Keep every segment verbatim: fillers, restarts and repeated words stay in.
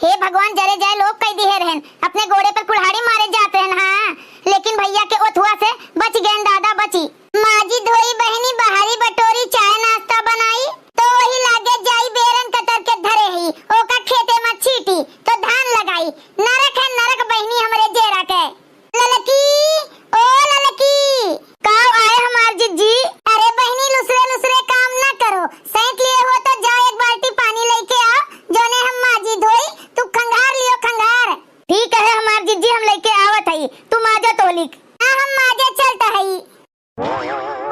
ए भगवान, जरे जाए लोग कई दिहे रहन, अपने गोड़े पर कुल्हाड़ी मारे जात रहन, हाँ, लेकिन भइया के ओथुआ से बचि गएन दादा, बचि। माजी धोई बहिनी, बहारी बटोरी, चाय नाश्ता बनाई, तो वही लागे जाई बेरन कतर के धरे ही, ओका खेते मा छीटी, तो धान लगाई। नरक है नरक बहिनी हमरे जेरा के। ललकी, ओ ललकी। काव आए हमार जिज्जी? अरे बहिनी, लुसरे लुसरे काम ना करो, सैंत लिए हो तो जाओ एक बाल्टी पानी लइके आओ, जौने हम माजी धोई, तू खंगार लियो खंगार। ठीक है हमार जिज्जी, हम लइके आवत हई, तू माजो तोलिक। हाँ, हम माजे चलत हई।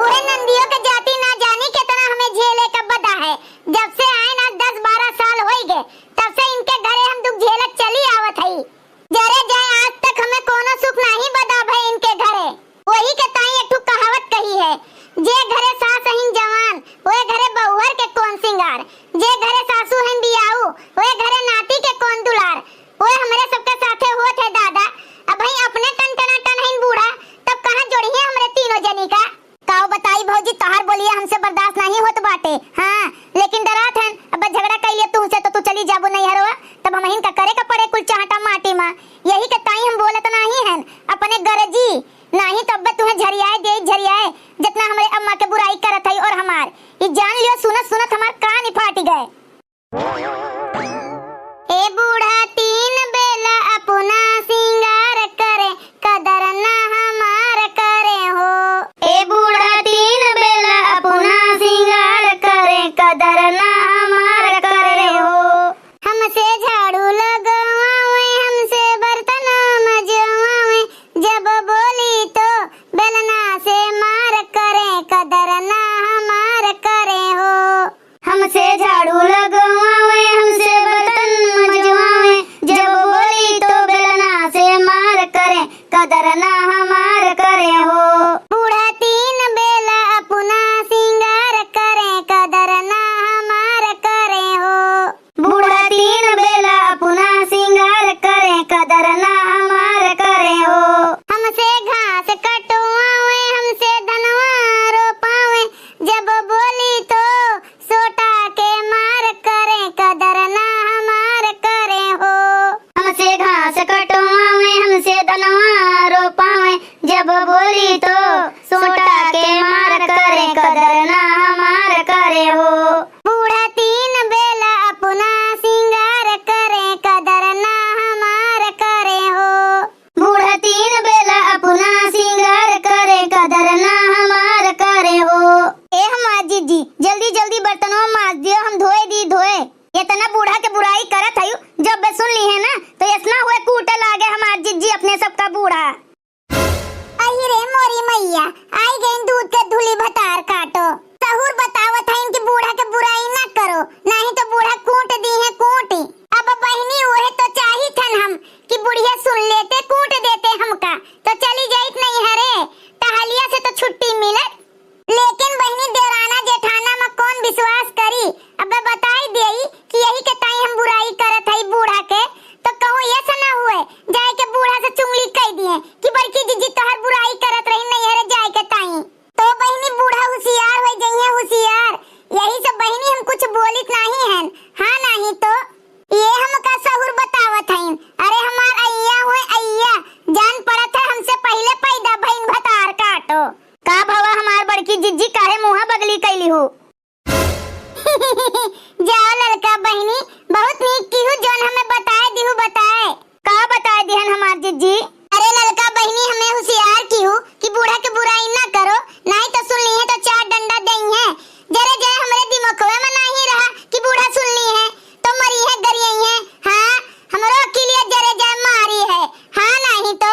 उहे नंदियो के जाति ना जानी केतना हमें झेले का बदा है। जब से आएन आज दस बारह साल होई गए, तब से इनके घरे हम दुख झेलत चली आवत हई। जरे जाए आज तक हमें कोनो सुख नाही बदा भए इनके घरे। वही के ताई एक ठो कहावत कही है, "जे घरे सास हईन जवान, ओए घरे बहुअर के कौन सिंगार, जे घरे सासू हईन बियाऊ, ओए घरे नाती के कौन दुलार।" ओए हमरे सबके साथे होत है दादा, अबहीं अपने टन टना टन हईन बूढ़ा, तब कहाँ जोड़िहे हमरे तीनों जनी का। काव बताई भौजी, तोहार बोलिया हमसे बर्दाश्त नाही होत बाटे। हाँ, लेकिन डरात हन, अब झगड़ा कइ लिए तुहसे तो तू चली जाबू नैहरवा, तब हमहिन का करे का पड़े कुल चाहटा माटी मा। यही के ताई हम बोलत नाही हन, अपने गरजी, नाही तो अब्बे तुहें झरियाए देई, झरियाए, जितना हमरे अम्मा के बुराई करत हई और हमार। ई जान लियो, सुनत सुनत हमार कान ही फाटी गए। ए बूढ़ा तीन बेला अपना सिंगार करे, कदर ना हमार करे हो। ए बूढ़ा तीन बेला अपना सिंगार करे, कदर ना हमार करे हो। हमसे झाड़ू लगवावे, हमसे बर्तन मजवावे, जब बोली तो बेलना से मार करे, कदर ना हमार करे हो। हमसे झाड़ू लगवावे, हमसे बर्तन मजवावे, जब बोली तो बेलना से मार करे, कदर ना हमार करे हो। बूढ़ा तीन बेला अपना सिंगार करे, कदर ना हमार करे हो। बूढ़ा तीन बेला अपना सिंगार करे, कदर ना हमार करे हो। हमसे घास कटवावे, हमसे धनवा रोपावे, जब बोली तो सोटा के मार करे, कदर ना हमार करे हो। हमसे घास कटवावे, हमसे धनवा रोपावे, जब बोली तो सोटा के मार करे, कदर ना हमार करे हो। बूढ़ा तीन बेला अपना सिंगार करे, कदर ना हमार करे हो। बूढ़ा तीन बेला अपना सिंगार करे, कदर ना हमार करे हो। ए हमार जिज्जी, जल्दी जल्दी बर्तनवा माज दियो, हम धोए दी धोए। इतना बूढ़ा के बुराई करत हयू, जब बे सुन ली है ना, तो ऐसना हुए कूटे लागे हमार जिज्जी अपने सबका बूढ़ा। अहि रे मोरी मैया, आई गईन दूध के धुली भतार काटो। सहूर बतावत है इनकी बूढ़ा के बुराई ना करो, नाही तो बूढ़ा कूट दी है कूट। अब बहिनी उहे तो चाहित हन हम कि बुढ़िया सुन लेते, कूट देते हमका, तो चली जाइत नैहरे, टहलिया से तो छुट्टी मिलत। लेकिन बहिनी, देवराना जेठाना में कौन विश्वास करी? अबे बताई देई कि यही के ताई हम बुराई करत हई बूढ़ा के, तो कहूँ ये से ना हुए जाए के बूढ़ा से चुंगली कई दिए कि बड़की जिज्जी तोहर बुराई करत रही नैहरे जाए के ताई। तो बहिनी, बूढ़ा हुसियार होई जइहे, हुसियार। यही से बहिनी हम कुछ बोलित नाही हन, हाँ नाही तो। ये हमका सहूर बतावत हईन। अरे हमार अइया हुए अइया, जान पड़त है हमसे पहिले पैदा भईन भतार काटो। का भवा हमार बड़की जिज्जी, काहे मुँहा बगली कइली हो? जाओ ललका बहिनी, बहुत नीक किहू जौन हमें बताए दिहू बताए। का बताए दिहन हमार जिज्जी? अरे ललका बहिनी, हमें हुसियार किहू कि बूढ़ा के बुराई ना करो, नाही तो सुन ली है तो चार डंडा देई है। जरे जाए हमरे दिमखवे में नाही रहा कि बूढ़ा सुन ली है तो मरी है, गरियाई है। हाँ, हमरो अकिलिया जरे जाए मारी है। हाँ, नाही तो।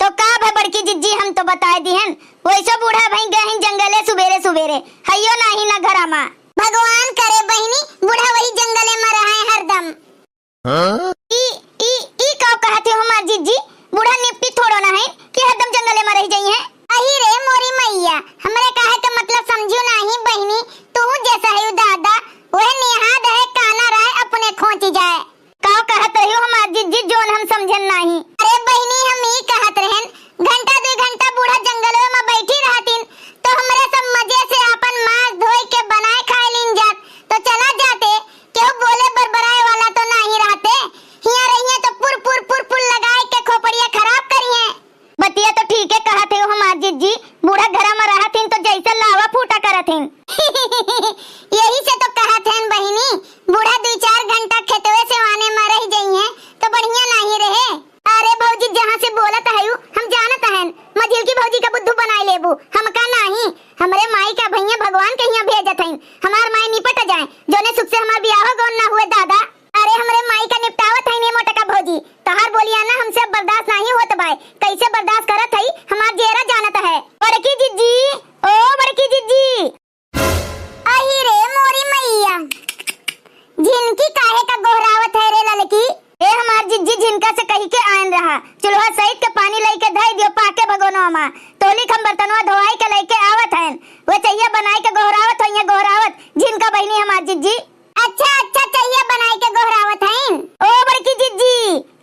तो का भे बड़की जिज्जी, हम तो बताए दिहन, वैसे बूढ़ा भई गए हैं जंगले सुबेरे सुबेरे, हइयो नाही ना घरा मा। भगवान करे बहिनी, बूढ़ा वही जंगले मा रहे हरदम। हाँ? ई, ई, ई का कहत हो हमार जिज्जी? बूढ़ा निपटी थोड़ो ना है कि हरदम जंगले मा रह जाई है। अही रे मोरी मैया, हमरे कहे के मतलब समझू नाही बहिनी, तू जैसा है दादा, वह निहाद है काना रहे अपने खोंची जाए। का कहत रही हो हमार जिज्जी, जौन हम समझन नाही? अरे बहिनी, हम ई कहत रहन, घंटा दुई घंटा बूढ़ा जंगलवे मा बैठी रहतिन, तो हमरे सब मजे से आपन मांस धोई के बनाए खाए लीन जात, तो चला जाते, केहू बोले बरबराए वाला तो नाही रहते। हियाँ चूल्हा सहित के पानी लइके धइ दियो पाके भगोनवा मा। तोली हम बर्तनवा धोवाई के लइके आवत हन। वो चहिया बनाई के गोहरावत होइहें, गोहरावत झिनका बहिनी हमार जिज्जी। अच्छा, अच्छा, चहिया बनाई के गोहरावत हइन। ओ बड़की जिज्जी,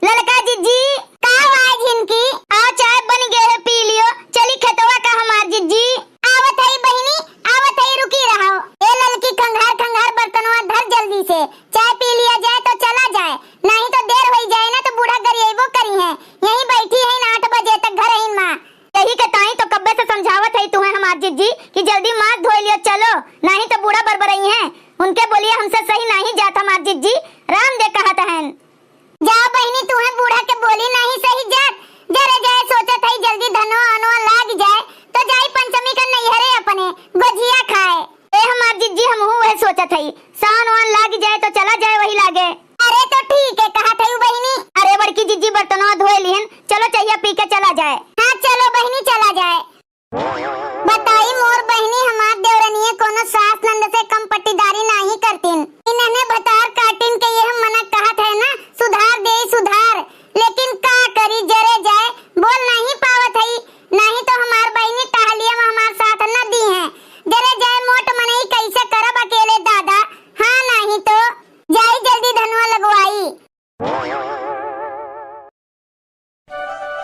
ललका जिज्जी। का हुआ है झिनकी? आ चाय बन गए है, पी लियो। चली खेतवा का हमार जिज्जी। आवत हई बहिनी, आवत हई, रुकी रहो। ए ललकी, खंगार खंगार बर्तनवा धर जल्दी से, चाय पी लिया जाए तो चला जाए, नहीं तो देर होई जाए ना तो बूढ़ा गरियेबो करिहें। यहीं बैठी हइन आठ बजे तक घरहिन मा। यही के ताई तो कब्बे से समझावत हई तुहें हमार जिज्जी कि जल्दी माथ धोई लियो चलो, नहीं तो बूढ़ा बरबरइहें। उनके बोलिया हमसे सही नहीं जात हमार जिज्जी, राम दे कहत हन। जा बहिनी, तुहें बूढ़ा के बोली नाही सही जात। जरे जाए सोचत हई जल्दी धनवा अनवा लाग जाए, तो जाई पंचमी का नैहरे अपने गोझिया खाए। ए हमार जिज्जी, हमहू वह सोचत हई, सान वान लाग जाए तो चला जाए वही लागे। अरे तो ठीक है कहत हई बहिनी। अरे बड़की जिज्जी, बर्तनवा धोए लिहन, चलो चहिया पी के चला जाए। हाँ चलो बहिनी, चला जाए। बताई मोर बहिनी, हमार देवरनिया कोनो सास नंद से कम पट्टीदारी नाही करतीन। इन्हने भतार काटिन के यह मना कहत है ना, सुधार देई सुधार, लेकिन का करी, जरे जाए, बोल नाही पावत हई, नाही तो हमार बहिनी टहलिया में हमार साथ न दीहें। जरे जाए, मोट मनई कैसे करब अकेले दादा, हाँ नाही तो जाई जल्दी धनवा लगवाई।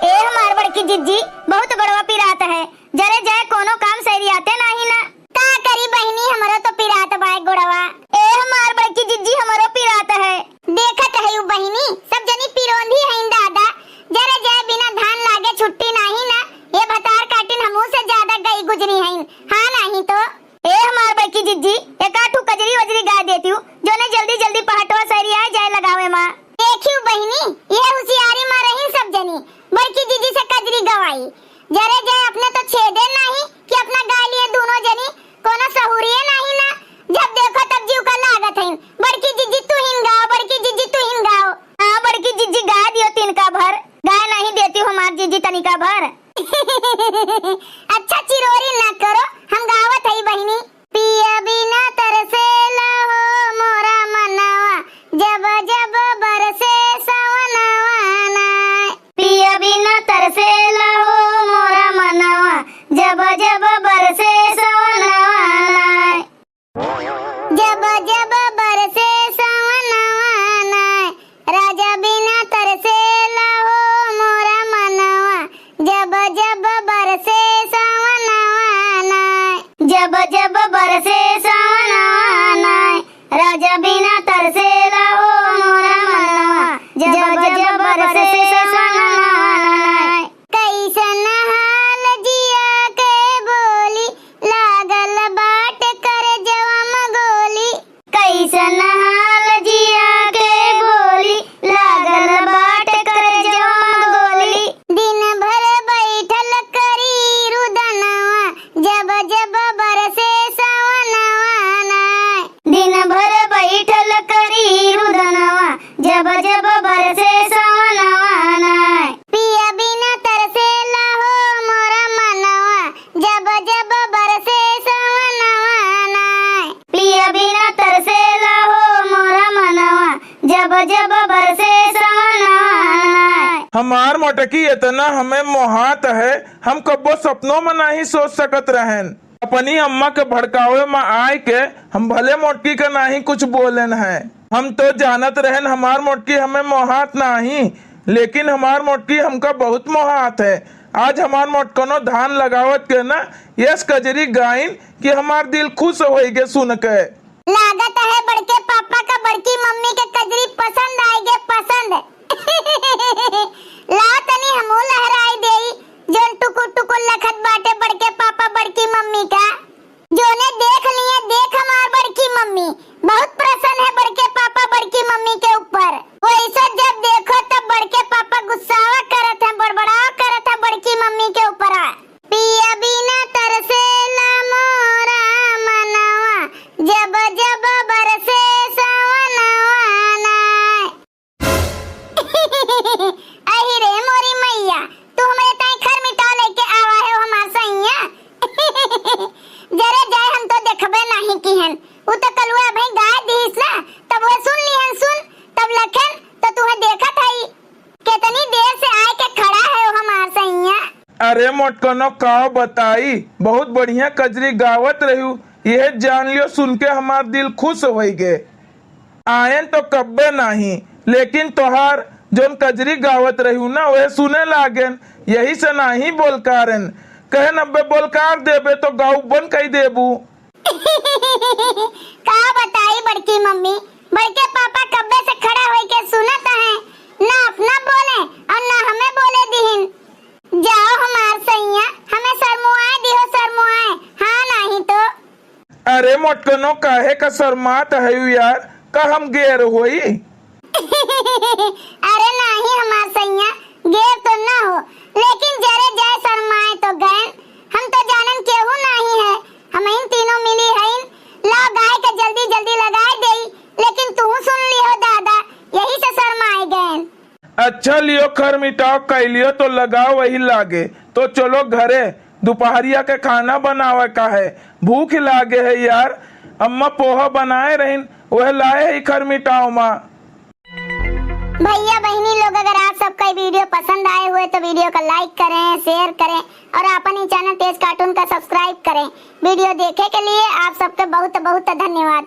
ए हमार बड़की जिज्जी, बहुत गोड़वा पिरात है, जरे जाए कोनो काम सरियाते नाही ना। का करी बहिनी, हमरो तो पिरात बाय गोड़वा। ए हमार बड़की जिज्जी, हमरो पिरात है। देखत है उ बहिनी, सब जनी पिरोंधी हईन दादा, जरे जाए बिना धान लागे छुट्टी नाही ना। ये भतार काटिन हमहू से ज्यादा गई गुजरी हईन, हाँ नाही तो। ए हमार बड़की जिज्जी, एका ठू कजरी वजरी गाय देतिउ, जोने जल्दी जल्दी पहटवा सरिया जाए लगावे मा। देखिउ बहिनी, ये हुसियारी मा रही सब जनी, बड़की जिज्जी से कजरी गवाई। जरे जाए अपने तो छेदे नाही कि अपना गाय लिए दूनो जनी, कोनो सहूरिये नाही ना। जब देखो तब जीव का लागत हईन, बड़की जिज्जी तू हिन गाओ, बड़की जिज्जी तू हिन गाओ। हाँ बड़की जिज्जी गा दियो तिनका भर, गाय नाही देतिउ हमार जिज्जी तनिका भर। अच्छा चिरोरी ना करो, हम गावत हई बहिनी। पिया बिना तरसेला हो मोरा मनवा, जब जब बरसे सवनवा ना। पिया बिना तरसेला हो मोरा मनवा, जब जब बरसे सवनवा ना। जब जब बरसे सवनवा ना, राजा बिना तरसेला हो मोरा मनवा। जब जब बरसे सवनवा ना। जब जब बरसे सवनवा ना, राजा बिना तरसेला हो मोरा मनवा। जब जब बरसे सवनवा ना। कैसन हाल जिया के बोली, लागल बाट करजवा में गोली। कैसन हाल जिया के बोली, लागल बाट करजवा में गोली। दिन भर बैठल करी रुदनवा, जब जब बरसे सवनवा ना। दिन भर बैठल करी रुदनवा, जब जब बरसे सवनवा ना। पिया बिना तरसेला हो मोरा मनवा, जब जब बरसे सवनवा ना। पिया बिना तरसेला हो मोरा मनवा, जब जब बरसे सवनवा ना। हमार मोटकी इतना हमें मोहात है, हम कब्बो सपनों में नहीं सोच सकत रहन। अपनी अम्मा के भड़कावे में आए के हम भले मोटकी का नाही कुछ बोलेन है। हम तो जानत रहन हमार मोटकी हमें मोहात नाही, लेकिन हमार मोटकी हमका बहुत मोहात है। आज हमार मोटकनो धान लगावत के ना यस कजरी गाइन कि हमार दिल खुश होई गे सुन के। लागत है बड़के पापा का बड़की मम्मी के कजरी पसंद आए गे, पसंद। लाओ तनी हमहू लहराई देई, जोन टुकुर टुकुर लखत बाटे बड़के पापा बड़की मम्मी का। जोने देख लिए देख हमार बड़की मम्मी, बहुत प्रसन्न है बड़के पापा बड़की मम्मी के ऊपर। वैसे जब देखो तब बड़के पापा गुस्सावा करत है, बड़बड़ावा करत है बड़की मम्मी के ऊपर। पिया बिना तरसेला मोरा मनवा, जब जब बरसे सवनवा ना। अहि रे मोरी मैया, तू हमरे ताई खर मिटाव लेके आवा है हमार सैया। जरे जाए हम तो देखबे नाही किहन। उ तो कलुआ भाई गाय दिहिस ना, तब वो सुन लिहन सुन, तब लखन तो तुहे देखत हई। केतनी देर से आए के अरे मोटकनो, का बताई, बहुत बढ़िया कजरी गावत रह्यू, यह जान लियो, सुन के हमार दिल खुश होइ गे। आयन तो कब्बे नाही, लेकिन तोहार जौन कजरी गावत रह्यू ना, वह सुने लागेन, यही से नाही बोलकारेन। कहेन अब्बे बोलकार देबे तो गाउ बन कई देबू। का बताई बड़की मम्मी, बड़के पापा कब्बे से खड़ा होई के सुनत हैं, ना अपना बोले और ना हमें बोले दिहिन। जाओ हमार सैया, हमें शर्मुआए दिहो शर्मुआए, हाँ नाही तो। अरे मोटकनो, काहे का शर्मात हयू यार, का हम गैर होई? अरे नाही हमार सैया, गैर तो ना हो, लेकिन जरे जाए शर्माए तो गैन। हम तो जानन केहू नाही है, हम इन तीनों मिली हईन। लाओ गाय के जल्दी जल्दी लगाए देई, लेकिन तू सुन लियो दादा, यही से शर्माए गैन। अच्छा लियो, खर मिटाओ कई लियो तो लगाओ वही लागे। तो चलो घरे, दोपहरिया के खाना बनावे का है, भूख लागे है यार। अम्मा पोहा बनाए रहिन, वह लाए है खर मिटाओ माँ। भैया बहिनी लोग, अगर आप सबका ये वीडियो पसंद आए हुए तो वीडियो का लाइक करें, शेयर करें और अपन ही चैनल तेज कार्टून का सब्सक्राइब करें। वीडियो देखे के लिए आप सबके बहुत बहुत धन्यवाद।